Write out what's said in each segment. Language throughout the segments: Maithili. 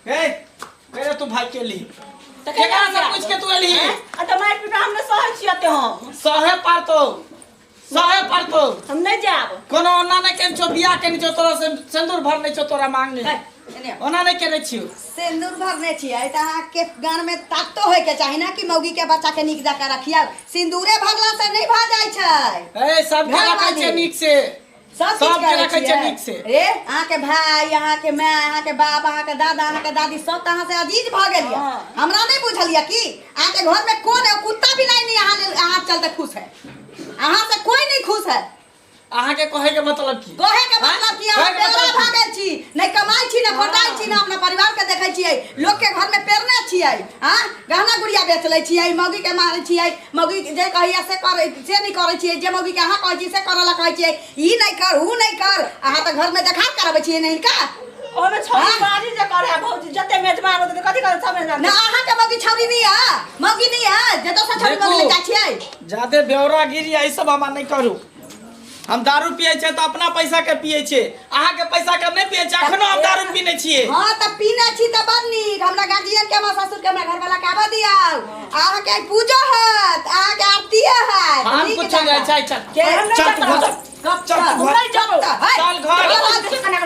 हे करे तू भाई के ली तऽ केकरा से पूछ के तू एली आ तऽ मारि पीट हम नहि सहै छियै एते हम सहे पारतो, सहे पारतो। हम नहि जायब। कोनो ओना नहि केने छौ, बियाह केने छौ तोरा से सिंदूर भरने छौ तोरा मांग में। हे, एने आउ। ओना नहि केने छियौ। सिंदूर भरने छियै तऽ अहाँके गान में ताकतो होय के चाही ना कि मौगी के बच्चा के नीक जकाँ रखियौ। सिंदूरे भरला से नहीं भऽ जाइ छै। ए सबके घर रखै वाली। छै नीक से। सब किछु सबके करै रखै छै छियै। नीक से। रे अहाँके भाय, अहाँके माय, अहाँके बाप, अहाँके दादा, अहाँके दादी सब तऽ अहाँ से अजीज भऽ गेल यऽ। हाँ। हमरा नहि बुझल यऽ कि अहाँके घर में कोन है, कुत्ता भी नहीं अहाँ लेल, अहाँ चलते खुश है, अहाँ से कोई नहीं खुश है। अहाँके कहै के मतलब की? कहे के मतलब कि अहाँ कहै के बेवड़ा मतलब भऽ गेल छी, नहि कमाइ छी, नहि खटाइ छी, नहि अपना परिवार के देखै छियै, लोक के घर में पेरने छियै, हाँ गहना गुड़िया बेच लै छियै, मौगी के मारै छियै, मौगी जे कहैया से करै से नहि करै छियै, जे मौगी के अहाँ कहै छियै से करऽ ला कहै छियै, ई नहि कर ऊ नहि कर, अहाँ तऽ घर में देखा कराबै छियै ने हिनका। ओहिमे छौरी हाँ? बाजी जे करे है भौजी, जते मेजबान होते कथी करे सब मेजबान। ना अहाँ के मौगी छौरी नहीं है, मौगी नहीं है, जे दोसर छौरी मौगी ले जाइ छियै। जादे बेवरागिरी ई सब हमरा नहि करू। हम दारू पियै छियै तऽ अपना पैसा के पियै छियै, अहाँके पैसा के हम नहि पियै छियै। अखनो हम दारू पीने छियै। हाँ तऽ पीने छी तऽ बड़ नीक। हमरा गार्जियन के, हमरा ससुर के, हमरा घरवाला के आबऽ दियौ। अहाँके आइ पूजो होयत, अहाँके आरती होयत। हम नीक कुछो जकाँ। नहि छै, चल के? चल तू घर, चल तू घर। नहि जाबो। चल घर।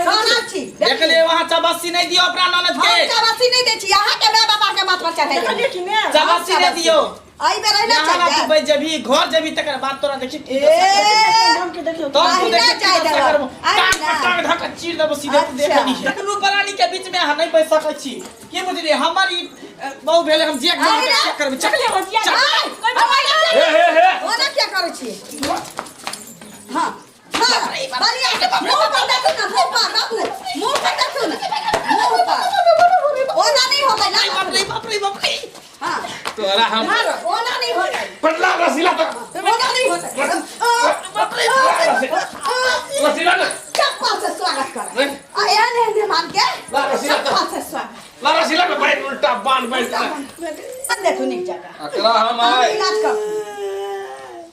चल छी। देख लिए वहाँ चबस्सी नहीं दियो अपना ननद हम के। चबस्सी नहीं दै छी, अहाँके माय बाप अहाँके माथ पर चढ़ाइ देखलियै कि ने? चबस्सी नहीं दियो। एहि बेर अहिना यहाँ चलि ना तू जायब। बैठ जेबही, घर जेबही तकर बाद तोरा देखी की ए, दशा करबो। हम के देखियौ। तब तू अहिना देखी की जाय दशा देबऽ। करबो। टांग अहिना। पर टांग धऽ कऽ चीर देबो सीधे, तू देख अच्छा। लीहे। दुनू प्राणी के बीच में अहाँ नहीं बैठ सकै छी। की बुझलियै? हमर ई बहु भेलै, हम जे करबै अहिना। से करबै। चल, देखलियै भौजी, चल। आइ, कोइ बात हे हे हे ओना किया करै छी? हाँ, हाँ, बलिया, मुँह पर देखू ना, मुँह पर, बाबू, मुँह पर देखू ना, मुँह पर। ओना नहीं होतै ना। बाप रे बाप रे बाप रे। हाँ, तोरा हम ओना नहीं होतै, पटला रसीला तक ओना नहीं होतै। बाप रे। रसीला ना चप्पल से स्वागत कर। नहीं। आ एहन एहन मेहमान के ला रसीला तक। चप्पल से स्वागत। ला रसीला में बैठ उल्टा बांध बैठ देखू नीक जकाँ। एकरा हम हम आइ इलाज कर।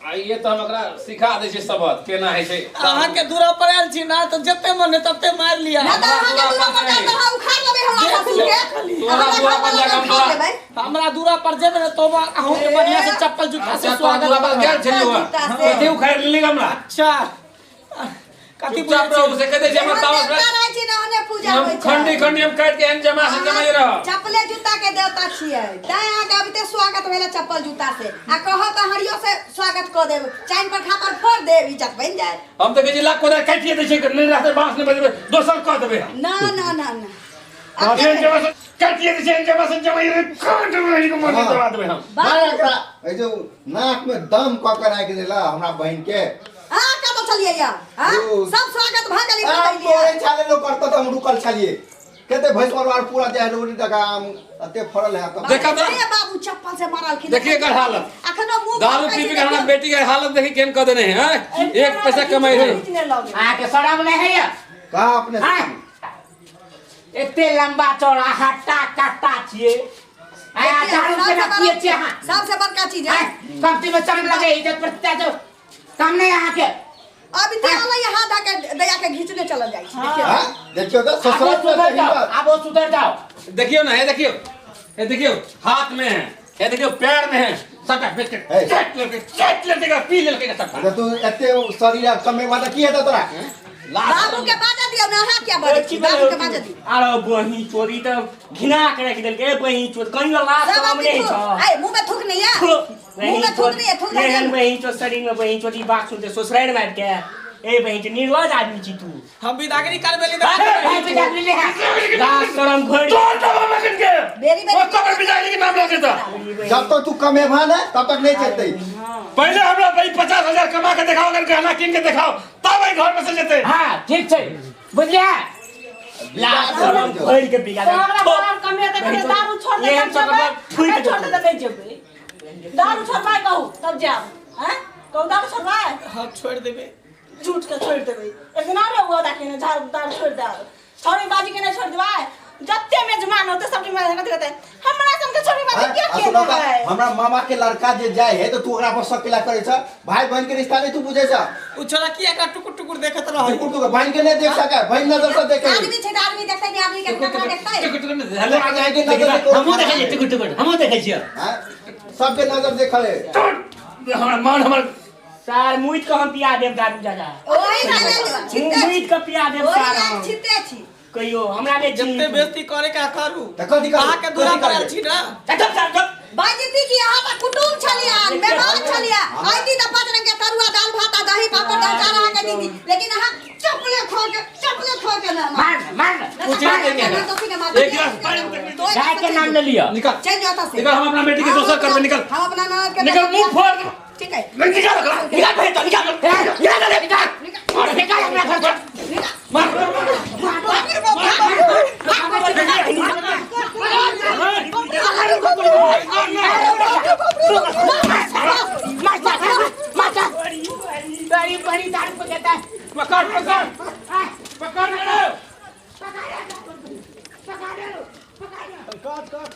आइए तऽ हम एकरा सिखा दै छियै सबक केना होइ छै। अहाँके दूरा पर आयल छी ना तऽ जते मन है तते मारि लिअ। ना तऽ अहाँके हमरा दूरा पर दूरा जाके अहाँ उखाड़ लेबै हमरा देख लिअ ससुर के। खाली। तोरा हमरा दूरा पर घरवाला जाके के हम उखाड़ तोरा लेबै। हमरा दूरा पर जेबै ने तो अहूँके बढ़िया से चप्पल जूता से अच्छा तोरा स्वागत दूरा पर करब। गेल छलियै जूता से। कथी उखाड़ि लेली हमरा? अच्छा कथी चुपचाप बुझै रहू छी? से कह दै छै हमरा जेहन तामस देवता रहै छै ने ओहने पूजा हम होइ छै। खंडी खंडी हम काटि के एहन जमा से जमाइ रह। चप्पले जूता के देवता छियै तैं अहाँके अबिते स्वागत भेलै चप्पल जूता से। आ कहब तऽ हरियो से स्वागत कऽ देब, चाइन पर खापर फोड़ देब, इज्जत बनि जायत। हम तऽ कहै छी लाख कोदारि काटिए दै छै, नहि रहतै बाँस नहि बजेबै दोसर कऽ देबै हम। ना ना ना ना एहन जमा से काटिए दै छै, एहन जमा से जमाइ रह काट रहि के मन दबा देबै हम। मार एकरा, एहि जे नाक में दम कऽ के राखि देला हमरा बहिन के। अहाँ कतऽ छलियै यऽ? हाँ? ओ। सब स्वागत भऽ गेलै, आम कतऽ तोड़ै एलियै? छाले लोक करतऽ तऽ हम रुकल छलियै। कते भैंस मरवार पूरा जाय रोटी टका आम एते फड़ल है तब। देखा तऽ। अरे बाबू चप्पल से मारलखिन। देखिए एकर हालत। अखनो मुंह दारू पकड़ै पी छै, पी के हमरा देखियौ। बेटी के हालत देखी केहन कऽ देने है, हैं? एक पैसा कमाइ है। अहाँके शरम नहि होइए? कहाँ अपने? आँय? एते लंबा चौड़ा हट्टा कट्टा छियै, आँय, देखियौ, दारू केना सबसे पियै छियै अहाँ? सबसे बड़का चीज है। आँय, कमती में शरम लगे, इज्जत प्रतिष्ठा जो कम नहीं अहाँके। अब इते आलै हाथ धऽ के दया के घीचने चलल जाइ छै। देखियौ। हाँ? देखियौ तऽ आबो ससुराल सुधर में जाओ, हिम्मत। आबो सुधर जाओ। देखियौ ना, हे देखियौ, हे देखियौ हाथ में है, हे देखियौ पैर में है, सबटा बेच के हे। चाट लेलकै, चाट लेलकै, पी लेलकै सबटा। अरे तू एते शरीर कमेबा तऽ की हेतौ तोरा? बाबू के बाजा दियौ ना, अहाँ किया बजै छी? बाबू के बाजा दियौ। अरे बही चोरी तऽ घिना के राखि देलकै। ए बही चोर, कहियो लाज सब शरम आदमी नहि थूक। छौ। ऐ, मुँह में थूक नहीं है? मुँह में थूक नहीं है, थूक नहीं है। एहन बही चोर शरीर में बही चोरी बात सुनते ससुरारि मारि के। ए बही चोर, निर्लज आदमी छी तू। हम विदागरी करबेली भाई, तऽ बिदागरी ले आ। लाज शरम घोरि। तोड़ दबा मगन के। बेरी बेरी ओ कबर बिदागरी के नाम लऽ के तऽ। जब तक तू कमेबा ने तब तक नहीं चलतै। पहिले हमरा भाई 50,000 कमा के देखाओ, अगर गहना कीन के देखाओ तब एहि घर में से जेतै। हाँ ठीक छै, बुझलियै? लाज शरम घोरि के बिगा तो हमरा बड़ा कमे तऽ कहै दारू छोड़ दे एहन तब जेबै, चकबर फूटि नहि छोड़ दे जेतौ। तऽ नहि जेबै। दारू छोड़बाय कहू तब जायब। आँय कहू दारू छोड़बाय? हाँ छोड़ देबै। झूठ के छोड़ देबै। एक दिन आरो हुआ दाखिन झाड़ू दारू छोड़ दे, छौड़ी बाजी के नहीं छोड़ देबै। जते मेजमान होते सबके मेजमान कथी कहते हमरा सन के छौड़ी बाजी हाँ, क्या आ के सुनऽ तऽ, है? हमरा मामा के लड़का जे जाय है तऽ तू ओकरा पर शक केला करै छ? भाई बहन के रिश्ता नहीं तू बुझै छ? उ छोरा की एकरा टुकुर टुकुर टुकुर देखत रहै। टुकुर टुकुर बहिन के नहीं देख सके, बहिन नजर से देखे। आदमी छै तऽ आदमी देखतै नहि, आदमी के ककरा देखतै? टुकुर टुकुर ने आ जाएंगे नजर से। हमहूँ देखै छियै टुकुर टुकुर, हमहूँ देखै छियै। हाँ? सबके नजर देखल है। हमर मान हमर सार मुइत के हम पिया देब दारू दादा। ओही लायक छिते। मुइत के पिया देब ओही सार लायक हम। छिते छी। कहियो हमरा नहि जते चिन्ह। बेइज्जती करे के करू। तऽ कथी करू? अहाँ के दूरा कथी पर आयल करबै? छी ना। चुप सार चुप। बाजती कि अहाँ पर कुटुम छलियै, मेहमान छलियै, आइती तऽ पाँच रंग के तरुआ, दाल भात आ दही पापड़ अचार अहाँके दीदी, लेकिन अहाँ चपले खोल के, चपले खोल के ना मार मार। कुछ नहीं देंगे। एक गिलास पानी में गाय के नाम ले लियो। निकल। चल जाओ से। निकल, हम अपना बेटी के दोसर करबे, निकल। हम अपना ननद के निकल, मुंह फोड़ दे। ठीक है। नहीं, निकल ओकरा। निकाल भाई तो निकाल निकाल निकाल निकाल निकाल हमरा घर से। मार मार मार। बड़ी बड़ी दारू पकड़ता है। पकड़ पकड़ पकड़। पकड़।